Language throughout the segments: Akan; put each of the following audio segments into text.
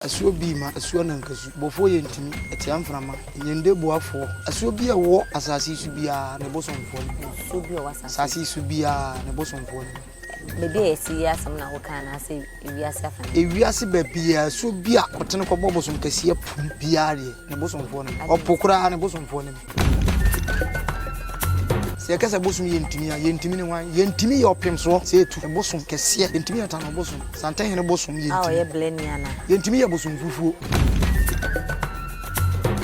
Asuo bii ma asuo anankasu, bɔfoɔ yɛ ntimi, ɛtea mframa, nyende boafoɔ. Asuo bi a ɛwɔ asase yi so biara, ne bosomfoɔ ne me. Nsuo bi a ɛwɔ asase yi so biara, ne bosomfoɔ ne me. Baabi a yɛsi yi asɛm na woka anaasɛ ewiase afa no? Ewiase baabiara, asuo bi a ɔtene kɔbɔ bosom kɛseɛ pum biara deɛ, ne bosomfoɔ ne me. Ɔpo koraa, ne bosomfoɔ ne me. Sɛ yɛka sɛ bosom yɛ ntimi a, yɛ ntimi ne hwan? Yɛ ntimi yɛ ɔpemsoɔ, sɛ etu, bosom kɛseɛ, yɛ ntimi yɛ tano bosom. Santehene bosom yɛntumi. A ɔyɛ blani anaa? Yɛntumi yɛ bosom fufuo.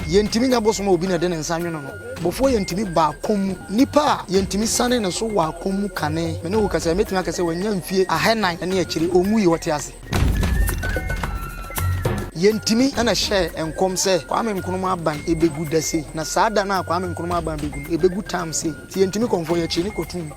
Yɛntumi nyɛ bosom a obi na ɛde ne nsa nwono no. Bɔfoɔ yɛntumi ba akɔm mu. Nipa a yɛntumi sane ne so wɔ akɔm mu kane. Me ne wo kasa yi, mɛtumi aka sɛ wanya mfie ahanan ne akyire. Ɔnwui, ɔte ase. Yɛntumi na ɛhyɛɛ nkɔm sɛ Kwame Nkrumah aban bɛgu da sei, na saa da no a Kwame Nkrumah aban bɛgu no, ɛbɛgu tam sei. Nti yɛntumi kɔmfoɔ, yɛkyee no kɔtoo mu.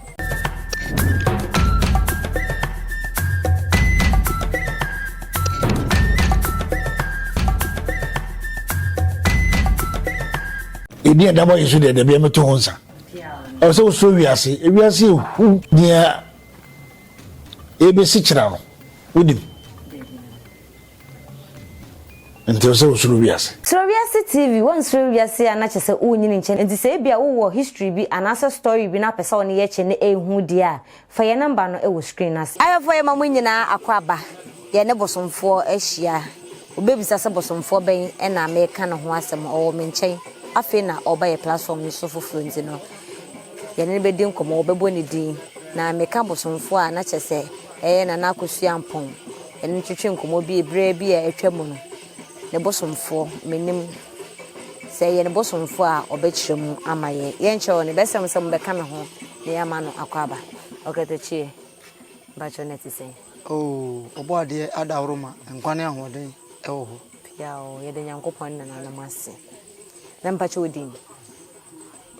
Edin a ɛda bɔ Yesu deɛ dabi ɛmɛto ho nsa. Ɛwɔ sɛ wosuro wiase. Ewiase ehu nea ebesi kyerɛ no wonim. Nti ɛwɔ sɛ wosuro wiase. Suro Wiase TV, Woansuro wiase a na kyerɛ sɛ wonyini nkyɛ nti sɛ ebia wowɔ history bi anaasɛ story bi na wopɛ sɛ wo ne yɛ kyɛ na ɛhu deɛ a, fa yɛn number no wɔ screen no ase. Ayɛfoɔ yɛma mo nyinaa akwaaba, yɛne bosomfoɔ ahyia. Wobɛbisa sɛ bosomfoɔ bɛn na meka ne ho asɛm, ɔwɔ me nkyɛn. Afei na ɔreba yɛ platform no so foforɔ nti no, yɛne no bɛdi nkɔmmɔ, wɔbɛbɔ ne din. Na meka bosomfoɔ a na kyerɛ sɛ ɛyɛ Nana Akosua Ampong. Yɛne no twetwe nkɔmmɔ bi berɛ bi a atwa mu no, ne bosomfoɔ, mennim sɛ ɛyɛ ne bosomfoɔ a ɔbɛkyerɛ mu ama yɛn. Yɛnkyerɛ wo no, yɛbɛsrɛ mo sɛ mobɛka me ho na yɛama no akwaaba. Ɔkratakyie, mpakyɛw na ɛte sɛn? Oh, Ɔbɔadeɛ adaworoma, nkwa ne ahoɔden wɔ hɔ. Pia o, yɛda Nyankopɔn ne nananom ase. Na mpakyɛw wo din?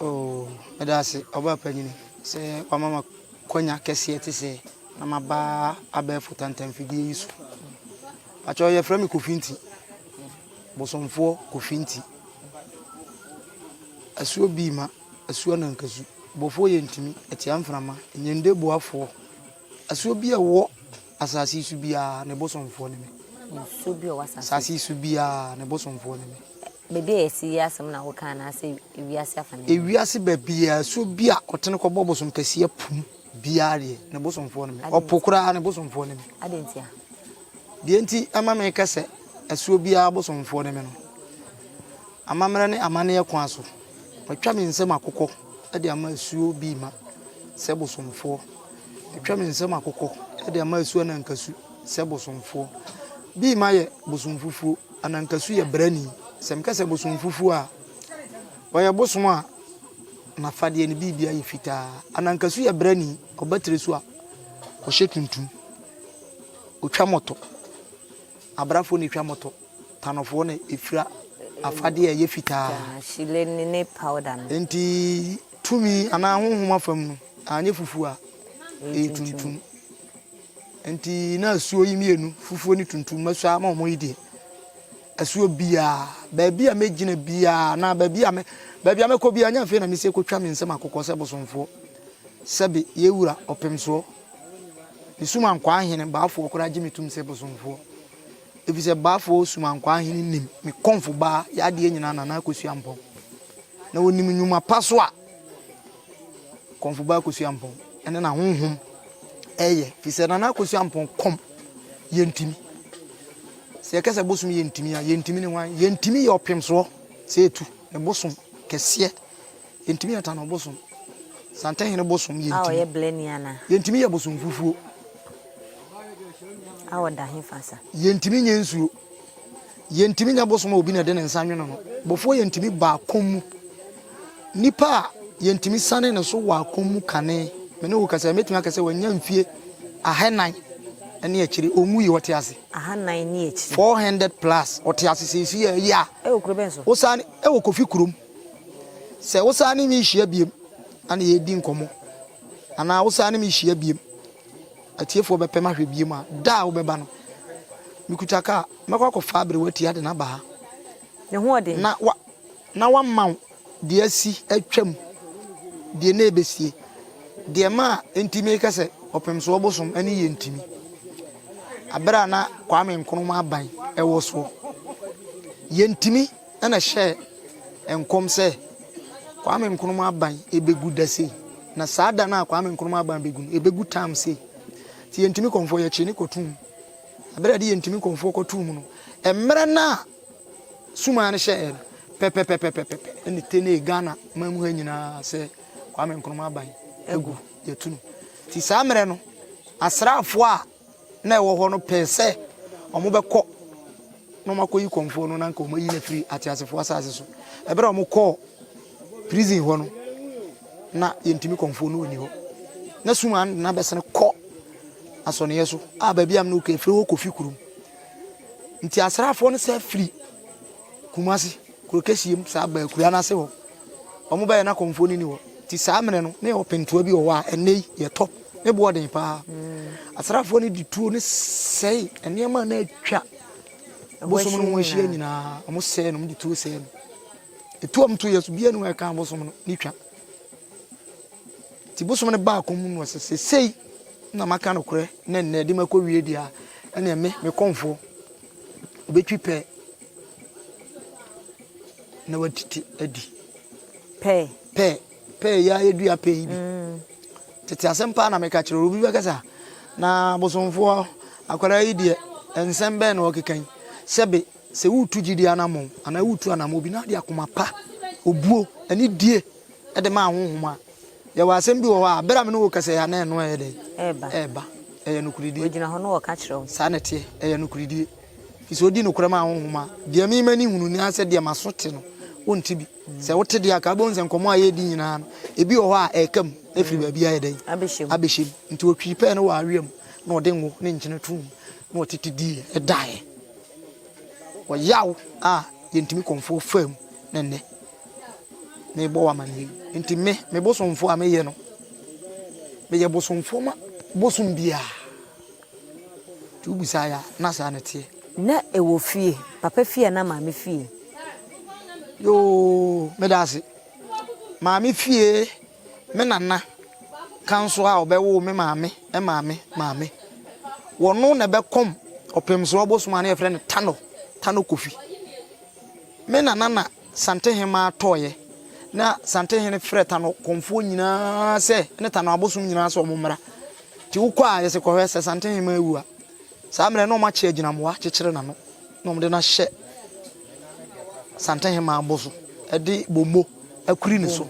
Oh, meda ase, ɔbaa panyini, sɛ wama m'akwanya kɛseɛ te sɛɛ. Na maba abɛɛfo tantanfidie yi so. Pakyɛw yɛfrɛ me Kofi Nti. Bosomfoɔ Kofi Nti. Asuo bii ma, asuo anankasu. Bɔfoɔ yɛ ntumi, atia mframa, nyende boafoɔ. Asuo bi a ɛwɔ asase yi so biara, ne bosomfoɔ ne me. Nsuo bi a ɛwɔ asase yi so biara, ne bosomfoɔ ne me. Baabi a yɛsi yi asɛm na woka anaasɛ ewiase afa no? Ewiase baabiara, asuo bi a ɔtene kɔbɔ bosom kɛseɛ pum. Biara deɛ, ne bosomfoɔ ne me. Ɔpo koraa, ne bosomfoɔ ne me. Adɛn ntia? Deɛ nti ɛma meka sɛ asuo biara bosomfoɔ ne me no, amammerɛ ne amanneɛ kwan so, matwa me nsam akokɔ de ama asuo Biima sɛ bosomfoɔ. Matwa me nsam akokɔ de ama asuo Anankasu sɛ bosomfoɔ. Biima yɛ bosomfufuo, Anankasu yɛ brani. Sɛ meka sɛ bosomfufuo a, ɔyɛ bosom a N'afadeɛ no biribiara yɛ fitaa. Anankasu yɛ brani, ɔba tire so a, ɔhyɛ tuntum. Ɔtwa mɔtɔ. Abrafoɔ na ɛtwa mɔtɔ. Tanɔfoɔ na ɛfira afadeɛ a ɛyɛ fitaa. Hyile ne ne powder no. Nti tumi anaa honhom afam no, anyɛ fufuo a, ɛyɛ tuntum. Nti na asuo yi mmienu, fufuo ne tuntum, mɛsɔ ama wɔn yi deɛ. Asuo biara, baabi a mɛgyina biara, anaa baabi a mɛ, baabi a mɛkɔ biara, nyɛ afei na mese kɔtwa me nsam akokɔ sɛ bosomfoɔ, sɛbe yɛn wura ɔpemsoɔ, ne Sumankwaa hene Baafoɔ koraa gye me tom sɛ bosomfoɔ, ɛfiri sɛ Baafoɔ Sumankwaa hene nim me kɔmfo baa yɛ adeɛ nyinaa Nana Akosua Ampɔn, na ɔnim nnwuma pa so a Kɔmfo baa Akosua Ampɔn ne n'ahonhom ɛyɛ, ɛfiri sɛ Nana Akosua Ampɔn kɔm yɛntimi. Sɛ yɛka sɛ bosom yɛ ntumi a, yɛntumi ne hwan? Yɛntumi yɛ ɔpemsoɔ sɛ etu ne bosom kɛseɛ. Yɛntumi yɛ tano bosom. Santehene bosom yɛntumi. A ɔyɛ blani ana? Yɛntumi yɛ bosom fufuo. A ɔda he fa sa? Yɛntumi nyɛ nsuo. Yɛntumi nyɛ bosom a obi na ɛde ne nsa nwono no. Bɔfoɔ yɛntumi ba akɔm mu. Nipa a yɛntumi sane ne so wɔ akɔm mu kane. Me ne wo kasa yi, mɛtumi aka sɛ wanya mfie ahanan ne akyire. Ɔnwui, ɔte ase. Ahanan ne akyiri. 400 plus ɔte ase seesei a ɛyɛ a. Ɛwɔ kuro bɛn so? Wosan ɛwɔ Kofi kurom. Sɛ wosan ne me hyia biem ana yɛredi nkɔmmɔ anaa wosan ne me hyia biem atiefoɔ bɛpɛ mahwɛ biem a da a wobɛba no mekuta kaa mɛkɔ akɔfa aberewa tia de no aba ha. Ne ho ɔden. Na wa na wama wo deɛ asi atwam, deɛ na ɛbɛsie, deɛ ɛma a enti meka sɛ ɔpemsoɔ bosom ne yɛntimi. Aberɛ a na Kwame Nkrumah aban wɔ soɔ. Yɛntumi na ɛhyɛɛ nkɔm sɛ Kwame Nkrumah aban ɛbɛgu da sei. Na saa da no a Kwame Nkrumah aban bɛgu no, ɛbɛgu tam sei. Nti yɛntumi kɔmfoɔ yɛkyee ne kɔtoo mu. Aberɛ a yɛde yɛntumi kɔmfoɔ kɔtoo mu no, mmerɛ no a Sumaa no hyɛeɛ no, pɛpɛpɛpɛpɛpɛ ɛna ɛtenee Ghana man mu ha nyinaa sɛ Kwame Nkrumah aban agu, yɛatu no. Nti saa mmerɛ no, asraafoɔ a na ɛwɔ hɔ no pɛɛ sɛ wɔbɛkɔ na wɔakɔyi kɔmfoɔ no na anka wɔayi no afiri ateasefoɔ asase so. Ɛberɛ a wɔkɔɔ prison hɔ no, na yɛntumi kɔmfoɔ no ɔnni hɔ. Na suma no na bɛsene kɔ asɔneɛ so a baabi a mene wokɛ firi hɔ kɔfi kurom. Nti asraafoɔ no sɛ firi Kumasi kuro kɛseɛ mu saa baa akura no ase hɔ. Wɔn bɛyɛ na kɔmfoɔ no ni hɔ. Nti saa mmerɛ no na yɛwɔ pentoa bi wɔ hɔ a ɛnnɛ yi yɛtɔ ne boɔ den paa. Asraafoɔ no de tuo no sɛe nneɛma a na atwa bosom no ho ahyia nyinaa. Wɔn sɛe no, wɔn de tuo sɛe no. Etuo a wɔn to yɛ so biara ni hɔ a ɛka bosom no ne twa. Nti bosom no baa kɔm mu no ɔsɛ sesei na maka nokorɛ na nnɛ de makɔ wie deɛ a ɛneɛ me me kɔmfoɔ ɔbɛtwi pɛɛ na watiti adi. Pɛɛ. Pɛɛ pɛɛ yi ara yɛdua pɛɛ yi bi. Mm. Tete asɛm paa na meka kyerɛ obi bɛka sɛ na bosomfoɔ akwadaa yi deɛ nsɛm bɛn na ɔkeka yi sɛbe sɛ woretu gyidie anammɔn anaa woretu anammɔn bi na ade akoma pa obuo ne die de ma ahonhom a, yɛwɔ asɛm bi wɔ hɔ a, berɛ a me ne wo kasa yi a, na ɛno ɛyɛ dɛn? Ɛreba. Ɛreba. Ɛyɛ nokorɛdie. Wɔgyina hɔ na wɔka kyerɛ wo. Saa na ɛteɛ. Ɛyɛ nokorɛdie. Firi sɛ wodi nokorɛ ma ahonhom a, deɛ me m'ani hunu ne sɛ deɛ m'aso te no, wonte bi. Sɛ wote deɛ a, ka wobɛhu sɛ nkɔmmɔ a yɛredi nyinaa no, ebi wɔ hɔ a ɛreka mu na ɛfiri baabi ayɛ dɛn? Abɛhyɛ mu. Abɛhyɛ mu. Nti ɔtwii pɛɛ no wɔ awea mu na ɔde ngo ne nkyene too mu na ɔtete diiɛ, ɛdaeɛ. Ɔyaw a yɛntumi kɔmfoɔ faa mu ne nnɛ. Merebɔ wo amanneɛ yi. Nti me, me bosomfoɔ a meyɛ no, meyɛ bosomfoɔ ma bosom biara. Nti wobisaeɛ a, na saa na ɛteɛ. Na ɛwɔ fie, papa fie anaa maame fie? Yoo, meda ase. Maame fie, me nana kanso a ɔbɛwoo me maame maame maame. Wɔno na ɛbɛkɔm ɔpemsoɔ bosom a na yɛfrɛ no Tano, Tano Kofi. Me nana na Santehemaa tɔeɛ, na Santehene frɛ Tano kɔmfoɔ nyinaa sɛ, ne Tano abosom nyinaa sɛ wɔn mmra. Nti wokɔ a, yɛsɛ kɔhwɛ sɛ Santehemaa awu a. Saa mmerɛ no na wɔakye agyinamoa akyekyere n'ano, na wɔde no ahyɛ Santehemaa bo so, de bommo akuri ne so.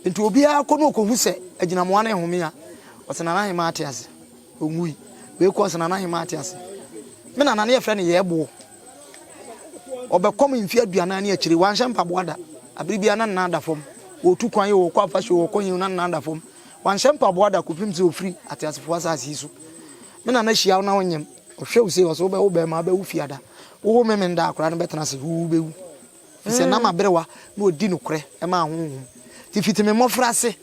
Nti obiara kɔ na ɔkɔhu sɛ agyinamoa no rehome a, ɔsɛ Nana Hemaa te ase, ɔnwui. Wei kɔ ɔsɛ Nana Hemaa te ase. Me nana no yɛfrɛ no Yɛɛboɔ. Ɔbɛkɔm mfe aduanan ne akyire, wanhyɛ mpaboa da. Abere biara na ne nan da fam. Ɔretu kwan o, ɔrekɔ afahyɛ o, ɔrekɔ he o, na ne nan da fam. Wanhyɛ mpaboa da kɔpem sɛ ɔfiri ateasefoɔ asase yi so. Me nana hyia wo na wonyem, ɔhwɛ wo sei, ɔse wobɛwo bɛrima, wobɛwo fiada. Wowo Memenda a, akwadaa no bɛtena ase, wo wobɛwu. Firi sɛ na m'aberewa na ɔdi nokorɛ ma ahonhom. Nti fiti me mmɔfraase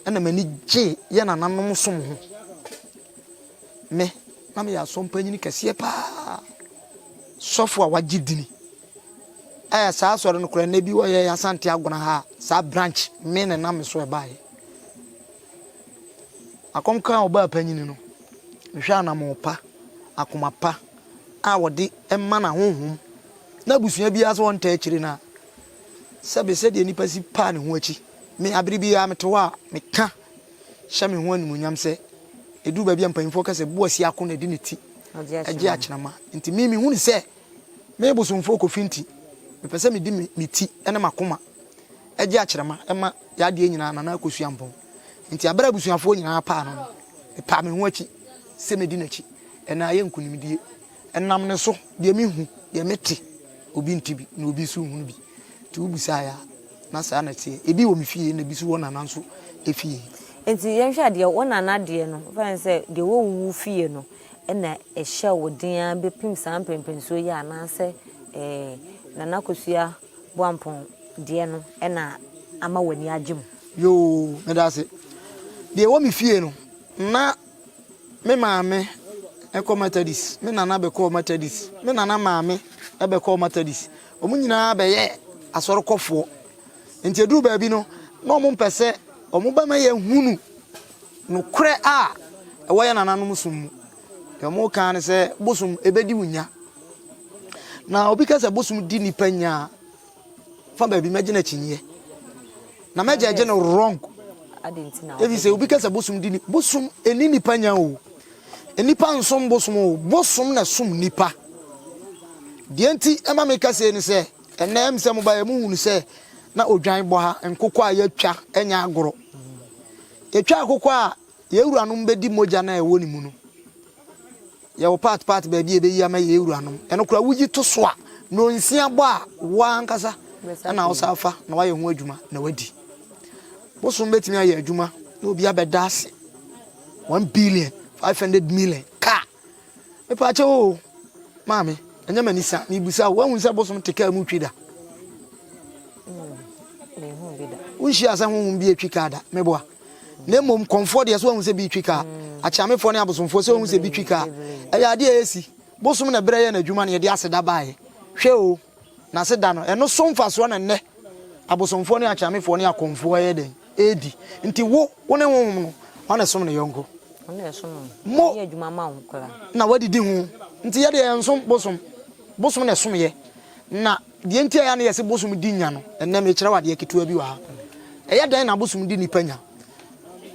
na m'ani gye yɛn nananom som ho. Me, na meyɛ asɔmpanyini kɛseɛ paa, sɔfo a wagye dini. Ɛyɛ saa asɔre no koraa, nnɛ bi wɔyɛ Asante Agona ha a, saa branch me na ɛnam me so ɛbaeɛ. Akɔm kaa ɔbaa panyini no, mehwɛ anamɔn pa, akoma pa a wɔde ma n'ahonhom, na abusua biara sɛ wɔntaa akyire no a, sɛbe sɛdeɛ nipa si paa ne ho akyi. Me, abere biara mete hɔ a, meka hyɛ me ho animuonyam sɛ ɛduru baabi a mpanyimfoɔ ka sɛ boasi ako na ɛde ne ti gye akyenama. Nti me mehunu sɛ me bosomfoɔ Kofi nti mepɛ sɛ mede me ti ne m'akoma gye akyenama ma yɛadeɛ nyinaa Nana Akosua Ampɔn. Nti aberɛ a abusuafoɔ nyinaa paa no no, mepaa me ho akyi sɛ mɛdi n'akyi. Ɛnna ayɛ nkunimdie. Ɛnam ne so, deɛ mehu, deɛ mete, obi nte bi na obi nso nhunu bi. Nti wobisaeɛ a, na saa na ɛteɛ. Ebi wɔ me fie na ebi nso wɔ Nana nso fie. Nti yɛnhwɛ a, deɛ wo nana deɛ no, mfa no sɛ deɛ ɛwɔ wo fie no na ɛhyɛ wo den ara bɛpem saa mpɛnpɛnsoɔ yi anaasɛ ɛɛ Nana Akosua Boampong deɛ no na ama w'ani agye mu? Yoo, meda ase. Deɛ ɛwɔ me fie no, na me maame kɔ Methodist, me nana bɛkɔɔ Methodist, me nana maame bɛkɔɔ Methodist. Wɔn nyinaa bɛyɛɛ asɔrekɔfoɔ. Nti ɛduru baabi no, na wɔn mpɛ sɛ wɔn bɛma yɛhunu nokorɛ a ɛwɔ yɛn nananom som mu. Deɛ wɔka ara ne sɛ bosom ɛbɛdi wo nya. Na obi ka sɛ bosom di nipa nya a, fa baabi mɛgye no akyinnyeɛ. Na mɛgye agye no wrong. Ebi sɛ obi ka sɛ bosom di ni bosom ɛni nipa nya o. Nipa nsom bosom o, bosom na som nipa. Deɛ nti ɛma meka sei ne sɛ ɛnɛ ɛm sɛ mobaeɛ mohunu sɛ na odwan bɔ ha, nkokɔ a yɛatwa ɛnyɛ agorɔ. Yɛtwa akokɔ a Yɛn wuranom bɛdi mogya no a ɛwɔ ne mu no. Yɛwɔ part part baabi a yɛbɛyi ama yɛn wuranom. Ɛno koraa woyi to so a, nnɔnsia bɔ a, wo ankasa na wosan fa na woayɛ ho adwuma na woadi. Bosom bɛtumi ayɛ adwuma na obi abɛda ase 1 billion, 500 million kaa. Mepaakyɛw oo, maame, ɛnyɛ m'ani sa, mebisa wo, woahu sɛ bosom te kaa mu twi da? Wonhyia sɛ honhom bi atwi kaa da, meboa. Na mmom kɔmfoɔ deɛ sɛ woahu sɛ bi twi kaa, akyeamefoɔ ne abosomfoɔ sɛ woahu sɛ bi twi kaa. Ɛyɛ adeɛ a ɛsi. Bosom na ɛbrɛ yɛ n'adwuma na yɛde aseda baeɛ. Hwɛ oo, n'aseda no, ɛno so mfasoɔ na nnɛ abosomfoɔ ne akyeamefoɔ ne akɔmfoɔ ɛyɛ dɛn? Ɛredi. Nti wo, wo ne honhom no, hwan na ɛsom ne yɔnko? Mo na wadidi ho. Nti yɛ deɛ yɛnsom bosom. Bosom na ɛsom yɛ. Na deɛ nti a ɛyɛ a na yɛse bosom di nya no, ɛnnɛ mekyerɛ wo adeɛ ketewa bi wɔ ha. Ɛyɛ dɛn na bosom di nipa nya?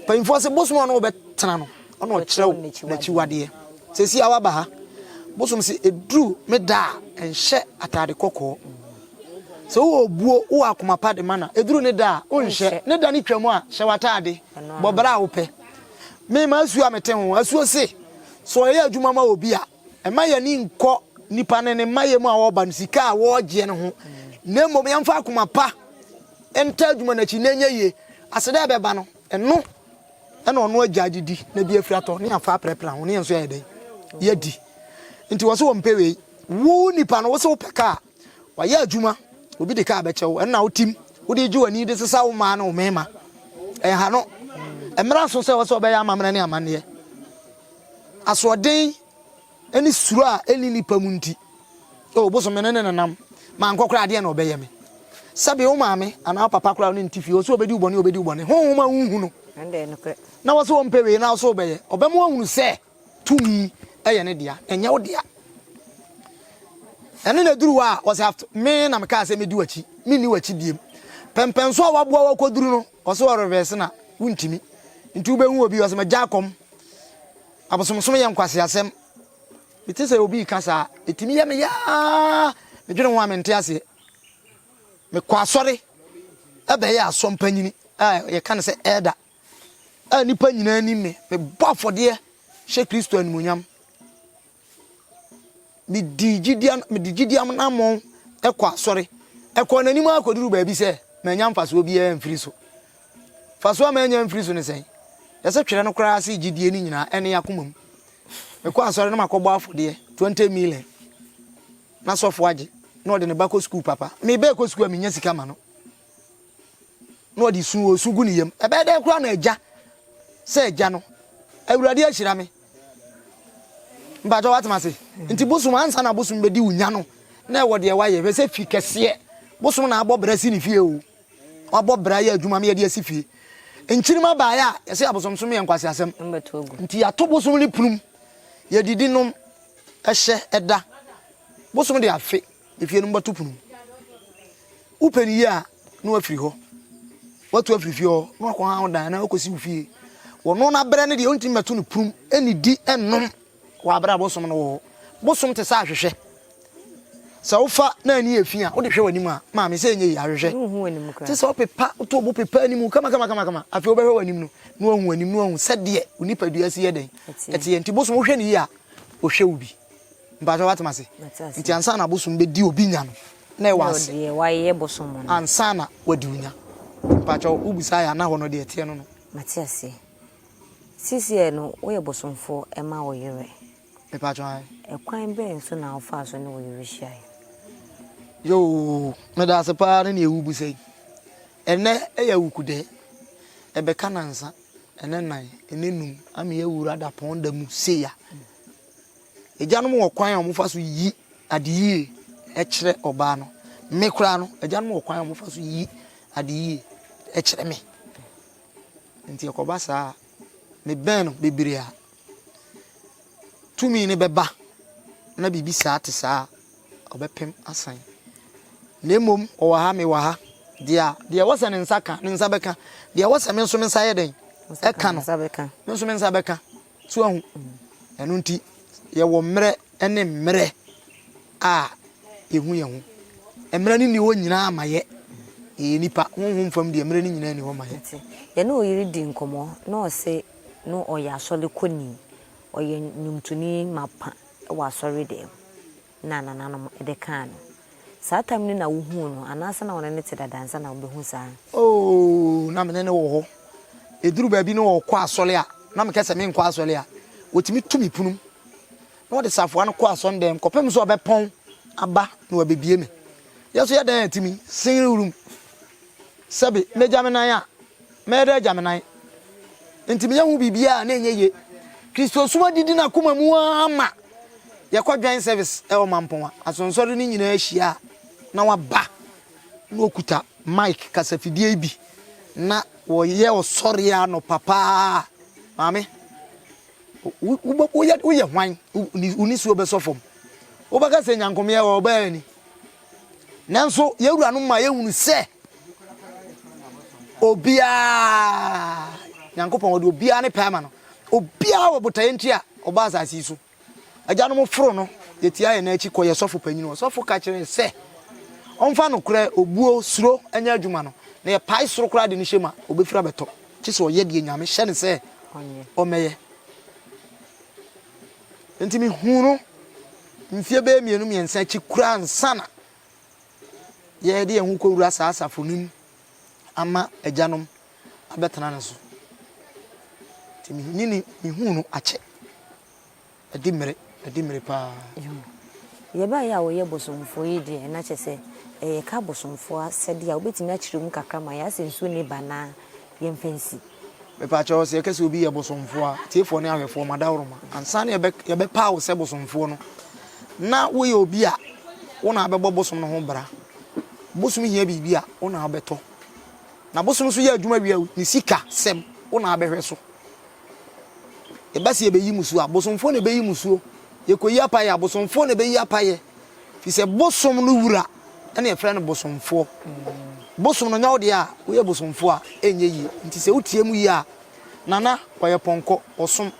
Mpanyinfoɔ se bosom a ɔne wo bɛtena no, ɔna ɔkyerɛ wo n'akyiwadeɛ. Seesei a waba ha, bosom se ɛduru me da a, nhyɛ ataade kɔkɔɔ. Sɛ wowɔ obuo, wowɔ akoma pa de ma no a, ɛduru ne da a, wonhyɛ. Ne da no twam a, hyɛ w'ataade, bɔ bra a wopɛ. Me, m'asuo a mete ho, asuo se, sɛ ɔyɛ adwuma ma obi a, mma yɛn ani nkɔ nipa no ne mmayɛ mu a ɔreba no, sika a wɔregyeɛ no ho, na mmom yɛmfa akoma pa nta adwuma no akyi na ɛnyɛ yie. Aseda a ɛbɛba no, ɛno na ɔno agya adidi na bi afiri atɔ ne yɛafa aprapra ho ne yɛn nso yɛayɛ dɛn? Yɛadi. Nti wɔ so wɔmpɛ wei. Wo nipa no, wo se wopɛ kaa, wayɛ adwuma, obi de kaa bɛkyɛ wo, ɛno na wotim, wode gye w'ani de sesa wo mmaa ne wo mmarima. Ɛnha no. Mmara so sɛ wɔ sɛ wɔbɛyɛ amammerɛ ne amanneɛ. Asoɔden ne suro a ɛnni nnipa mu nti, o bosom me ne ne nenam, mankɔ koraa adeɛ na ɔbɛyɛ me. Sɛbe wo maame anaa wo papa koraa wo ne no te fie, ɔsɛ ɔbɛdi wo bɔne ɔbɛdi wo bɔne, honhom a wonhu no na wɔ sɛ ɔmpɛ wei na wo sɛ wobɛyɛ, ɔbɛma woahunu sɛ tumi yɛ ne dea, ɛnyɛ wo dea. Ɛno na ɛduru hɔ a, ɔsɛ me na mekaa sɛ mɛdi w'akyi, menni w'akyi biem. Pɛmpɛnso a waboa wakɔduru no, ɔsɛ ɔrevɛse na wontumi. Nti wobɛhu obi, ɔsɛ magya akɔm. Abosomsom yɛ nkwaseasɛm. Mete sɛ obi reka saa a, ɛtumi yɛ me yaa. Medwene ho a mente aseɛ. Mekɔ asɔre bɛyɛ asɔmpanyini a yɛka no sɛ elder a nnipa nyinaa nim me. Mebɔ afɔdeɛ hyɛ Kristo animuonyam. Medi gyidie mede gyidie anammɔn kɔ asɔre. Ɛkɔɔ n'anim ara kɔduruu baabi sɛ mannya mfasoɔ biara amfiri so. Mfasoɔ a mannya amfiri so ne sɛn? Yɛsɛ twerɛ no koraa se gyidie no nyinaa ɛne akoma mu. Mekɔ asɔre na makɔbɔ afɔdeɛ 20 million na sɔfo agye na ɔde ne ba kɔ sukuu papa. Me ba ɛkɔ sukuu a menya sika ma no. Na ɔde su ɔsu gu ne yam. Ɛbɛyɛ dɛn koraa na agya sɛ agya no Awurade ahyira me. Mpakyɛ woatem ase? Nti bosom ansa na bosom bɛdi wo nya no na ɛwɔ deɛ wayɛ. Hwɛ sɛ fi kɛseɛ bosom na abɔ bra si ne fie o. Wabɔ bra yɛ adwuma ma yɛde asi fie. Nkyirima baeɛ a yɛsɛ abosomsom yɛ nkwaseasɛm. Nti yɛato bosom ne punum. Yɛdidi nom, ɛhyɛ, ɛda. Bosom de afe efie no mbɛto punum. Wopɛ no yie a na wafiri hɔ. Watu afiri fie hɔ na wakɔ ha wo dan na wakɔsi wo fie. Wɔno n'abrɛ no deɛ wontumi mmɛto no punum ɛnidi ɛnnom wɔ abrɛ a bosom no wɔ hɔ. Bosom te sɛ ahwehwɛ. Sɛ wofa na ani yɛ fi a, wode hwɛ w'anim a, maame sɛ ɛnyɛ yie, ahwehwɛ. Te sɛ wopepa, woto bo pepa anim kama kama kama kama. Afei wobɛhwɛ w'anim no, na wahu w'anim, na wahu sɛdeɛ wo nipadua si yɛ dɛn, ɛteɛ. Nti bosom wohwɛ no yie a, ɔhwɛ wo bi. Mpakyɛ woate m'ase? Nti ansa na bosom bɛdi obi nya no, na ɛwɔ ase. Ansa na wadi wo nya. Mpakyɛ wobisa yɛ a, na hɔ no deɛ ɛteɛ no no. Mate aseɛ. Seesei no, woyɛ bosomfoɔ ma wo yere. Mepakyɛw ae. Ɛkwan bɛn so na wofaa so ne wo yere hyiae? Yoo, meda ase paa ne nea wubisa yi. Ɛnnɛ yɛ Awukudɛ. Ɛbɛka nnansa, ɛnnɛ nnan, ɛnnɛ num, ama yɛawura dapɔn da mu sei a. Agyanom wɔ kwan a wɔfa so yi ade yie kyerɛ ɔbaa no. Me koraa no, agyanom wɔ kwan a wɔfa so yi ade yie kyerɛ me. Nti ɛkɔba saa a, mebɛn no bebree a. Tumi no bɛba na biribi saa te saa a, ɔbɛpem asan. Na mmom ɔwɔ ha, mewɔ ha. Deɛ a, deɛ ɛwɔ sɛ ne nsa ka, ne nsa bɛka. Deɛ ɛwɔ sɛ me nso me nsa yɛ dɛn? Ɛka no, me nso me nsa bɛka. So ahu? Ɛno nti, yɛwɔ mmerɛ ne mmerɛ a yɛhu yɛn ho. Mmerɛ no nni hɔ nyinaa ma yɛ. Yɛyɛ nnipa. Honhom fam deɛ, mmerɛ no nyinaa nni hɔ ma yɛ. Yɛne ɔyere dii nkɔmmɔ na ɔse na ɔyɛ asɔre kɔni, ɔyɛ nnwomtoni mapa wɔ asɔre dɛm na nananom de kaa no. Saa tam no na wohuu no anaasɛ na wo ne no te dada ansa na wobɛhu saa? Oh, na me ne no wɔ hɔ. Ɛduru baabi na ɔkɔ asɔre a, na meka sɛ menkɔ asɔre a, ɔtumi tu me punum. Na ɔde safoa no kɔ asɔndɛm kɔpem sɛ ɔbɛpɔn aba na wabɛbie me. Yɛ nso yɛ dɛn atumi? Singing room. Sɛbe, mɛgya me nan a, mɛyɛ dɛ agya me nan. Nti meyɛ ho biribiara a na ɛnyɛ ye. Kristosom adidi n'akoma mu ara ma yɛkɔ joint service wɔ Mampong a, asɔnsɔre no nyinaa hyia a, na waba na ɔkuta mic kasafidie yi bi na wɔyɛ ɔsɔre anɔpa paa. Maame, woyɛ woyɛ hwan? Wo nisuo bɛsɔ fam. Wobɛka sɛ nyankomyɛ wɔ ɔbaa ani. Nanso yɛn wuranom ma yɛhunu sɛ obiara, Nyankopɔn ɔde obiara ne pɛ ama no. Obiara wɔ botaeɛ nti a ɔba asase yi so. Agyanom foro no, yɛtia yɛn akyi kɔ yɛ sɔfo panyin hɔ. Sɔfo ka kyerɛ sɛ ɔmfa nokorɛ, obuo, suro nyɛ adwuma no, na yɛpae soro koraa de no hyɛ mu a, ɔbɛfiri abɛtɔ. Kye sɛ ɔyɛ deɛ Nyame hyɛ no sɛ ɔmmɛyɛ. Enti mehuu no mfeɛ bɛyɛ mmienu mmiɛnsa akyi koraa ansa na yɛde yɛn ho kɔwura saa asafo no mu ama agyanom abɛtena ne so. Nti me ne mehuu no akyɛ. Adi mmere, adi mmere paa. Yɛbaeɛ a wɔyɛ bosomfoɔ yi deɛ na kyerɛ sɛ yɛka bosomfoɔ asɛdeɛ a wobɛtumi akyerɛ mu kakra ma yɛn asɛ nsuo nni ba na yɛmfa nsi. Mepaakyɛw, sɛ yɛka sɛ obi yɛ bosomfoɔ a, atiefoɔ ne ahwɛfoɔ, mo adaworoma, ansa na yɛbɛ, yɛbɛpaw wo sɛ bosomfoɔ no, na woyɛ obi a wo na abɛbɔ bosom no ho bra. Bosom hia biribi a, wo na wobɛtɔ. Na bosom nso yɛ adwuma wie a, ne sika sɛm, wo na abɛhwɛ so. Ɛba sɛ yɛbɛyi musuo a, bosomfoɔ na ɛbɛyi musuo. Yɛkɔyi apayɛ a, bosomfoɔ na ɛbɛyi apayɛ. Firi sɛ bosom no wura na yɛfrɛ no bosomfoɔ. Bosom no nyɛ wo deɛ a, woyɛ bosomfoɔ a, ɛnyɛ yie. Nti sɛ wotie mu yie a, Nana ɔyɛ pɔnkɔ, ɔsom.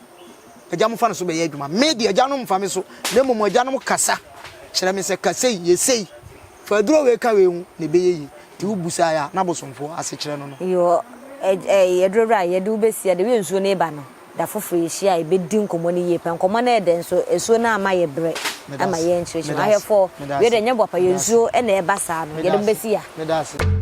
Agya mo fa ne so bɛyɛ adwuma. Me deɛ agyanom mfa me so, na mmom agyanom kasa kyerɛ me sɛ ka sei, yɛ sei. Fa aduro wei ka wei ho na ɛbɛyɛ yie. Nti wobusaeɛ a, na bosomfoɔ asekyerɛ no no. Yoo, aduro wura, yɛde wo bɛsi a, the way nsuo no reba no, Da foforɔ yɛhyia a yɛbɛdi nkɔmmɔ no yie paa. Nkɔmmɔ no yɛ dɛ nso asuo no amma yɛ berɛ ama yɛnkyerɛkyerɛ mu. Ahwɛfoɔ, wei deɛ ɛnyɛ boapa, yɛn nsuo na ɛba saa no, yɛde mo bɛsi ha.